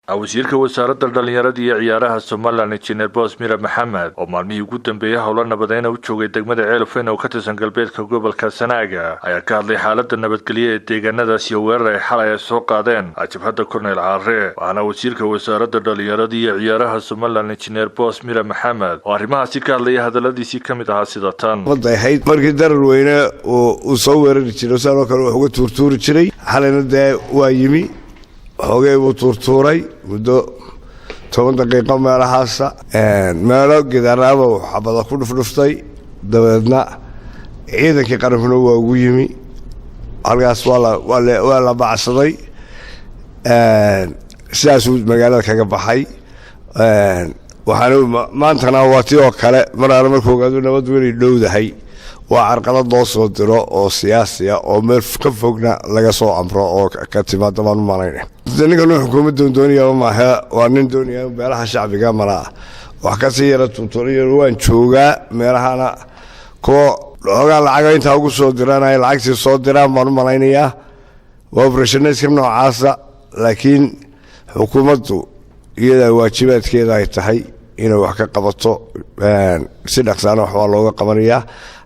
Wasiirka wasaaradda dhalinyarada iyo ciyaaraha Somalilan, Injineer Boos Mira Maxamed, oo maalmihii ugu dambeeyay howlo nabadeyna u joogay degmada Ceelfweyn oo ka tirsan galbeedka gobolka Sanaaga, ayaa ka hadlay xaalada nabadgelyo ee deegaanadaas iyo weerar ay xalay ay soo qaadeen jabhadda Korneyl Caare. Waxaana wasiirka wasaaradda dhalinyarada iyo ciyaaraha Somalilan, Injineer Boos Mira Maxamed, oo arrimahaasi ka hadlaya hadaladiisii ka mid ahaa sida tan. Ahayd markii darar weyne uu soo weerari jiray, sidoo kale wax uga tuurtuuri jiray. Xalayna dee waa yimi, xoogay buu tuurtuuray muddo 10 daqiiqo meelahaasa, meelo gidaaraaba xabada ku dhufdhuftay. Dabeedna ciidankii qarankuna waa ugu yimi halkaas, waa la bacsaday, sidaasuu magaalada kaga baxay. Waxaana maantana waa tii oo kale, mar alle markuu ogaado nabad weynay dhowdahay, waa carqalad loo soo diro oo siyaasiya oo meel ka fogna laga soo amro oo ka timaada baan u malayna. Ninkan xukuumad doondoonaya maaha, waa nin doonaya beelaha shacbiga malaa wax kasii yara tuuturiyo. Waan joogaa meelahana, kuwa xoogaa lacaga intaa ugu soo diraan ay lacagtii soo diraan baan u malaynayaa. Waa operationa noocaasa, laakiin xukuumaddu iyadaa waajibaadkeeda ay tahay inay wax ka qabato. Si dhaqsaana wax waa looga qabanayaa.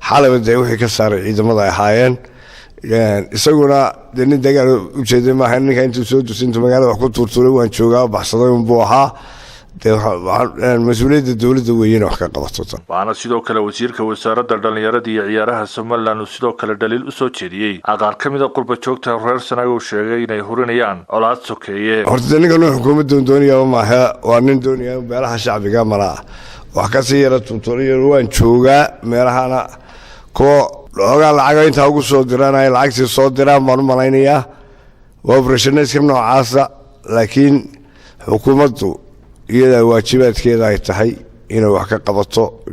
Xalayba dee wixii ka saaray ciidamada ay ahaayeen. Isaguna dee nin dagaal ujeeday maaha. Ninka intuu soo dusay, intuu magaalada wax ku tuurtuuray, waan joogaa, baxsaday unbuu ahaa. Dee mas-uuliyadda dowladda weeye wax ka qabato. Waxaana sidoo kale wasiirka wasaaradda dhalinyarada iyo ciyaaraha Somalilan uu sidoo kale dhaliil usoo jeediyey qaar ka mid a qurba joogta reer Sanaag uu sheegay inay hurinayaan colaad sokeeye. Horta dee ninkan xukuumad doondoonaya maaha, waa nin doonaya beelaha shacbiga malaa wax kasii yara tuurtuuriyo. Waan joogaa meelahana, kuwa xoogaa lacaga intaa ugu soo diraan ay lacagtii soo diraan baan u malaynayaa. Waa operationa noocaasa, laakiin xukuumaddu iyadaa waajibaadkeeda ay tahay inay wax ka qabato.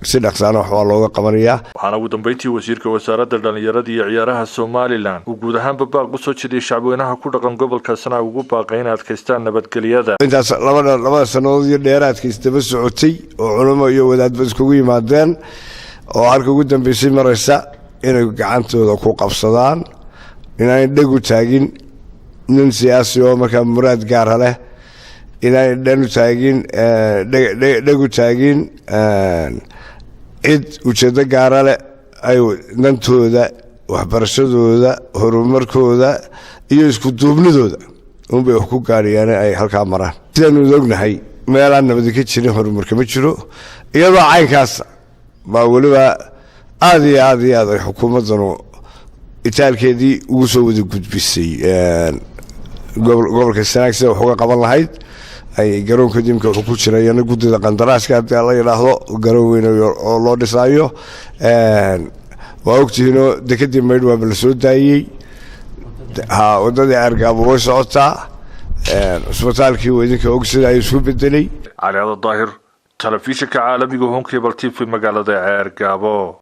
Si dhaqsaana wax waa looga qabanayaa. Waxaana ugu dambeyntii wasiirka wasaaradda dhallinyarada iyo ciyaaraha Somalilan uu guud ahaanba baaq usoo jeediyey shacbweynaha ku dhaqan gobolka Sanaag, ugu baaqay inay adkaystaan nabadgelyada. Intaas labada sannadood iyo dheeraadka isdaba socotay oo culamo iyo wadaadba iskugu yimaadeen oo halka ugu dambeysay maraysa, inay gacantooda ku qabsadaan, inaanay dheg u taagin nin siyaasi oo markaa muraad gaara leh, inaanay dhan u taagin, dheg u taagin cid ujeeddo gaara leh, ay dantooda, waxbarashadooda, horumarkooda iyo isku duubnidooda unbay wax ku gaadhayaan ay halkaa maraan. Sidaanu ognahay, meelaan nabadi ka jirin horumarka ma jiro. Iyadoo caynkaasa baa weliba aada iyo aad iyo aad ay xukuumaddanu itaalkeedii ugu soo wada gudbisay gobolka Sanaag sida wax uga qaban lahayd. Ay garoonka imka wuxuu ku jira iyana guddida qandaraaska, haddii la yidhaahdo, garoon weyn oo loo dhisaayo. Waa ogtihiinoo dekadii Maydh waaba la soo daayey, ha waddadii Ceergaabo way socotaa, cusbitaalkii waa idinka og sida ay isku bedelay. Cali Ada Daahir, telefishinka caalamiga Horn Cable TV, magaalada Ceergaabo.